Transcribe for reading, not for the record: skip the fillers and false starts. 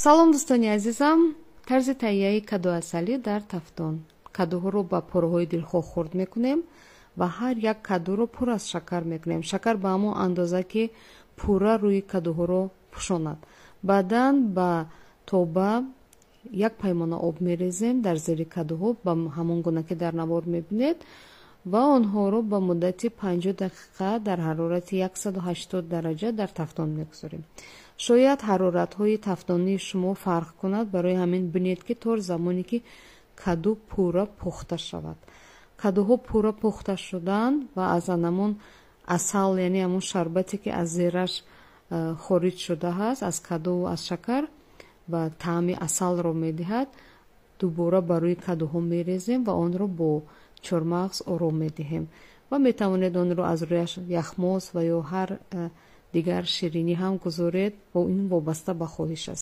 Салом, дӯстони азизам! Тарзи таҳияи кадуасалӣ дар тафтон. Кадуҳоро ба пораҳои дилхоҳ хурд мекунем ва ҳар як кадуро пур аз шакар мекунем. Шакар ба ҳамон андоза, ки пурра рӯи кадуҳоро пӯшонад. Баъдан ба тоба як паймона об мерезем дар зери кадуҳо, ба ҳамон гуна, ки дар навор мебинед, ва онҳоро ба муддати 50 дақиқа дар ҳарорати 180 дараҷа дар тафтон мегузорем. Шояд ҳароратҳои тафтонии шумо фарқ кунад, барои ҳамин бинед, ки то замоне ки каду пурра пухта шавад. Кадуҳо пурра пухта шуданд ва аз анамон асал, яъне ҳамон шарбате, ки аз зераш хориҷ шудааст аз кадуву аз шакар ва таъми асалро медиҳад, дубора ба рӯи кадуҳо мерезем ва онро бо чормағз ором медиҳем. Ва метавонед онро аз рӯяш яхмоз ва ё ҳар дигар ширинӣ ҳам гузоред, ин вобаста ба хоҳиш аст.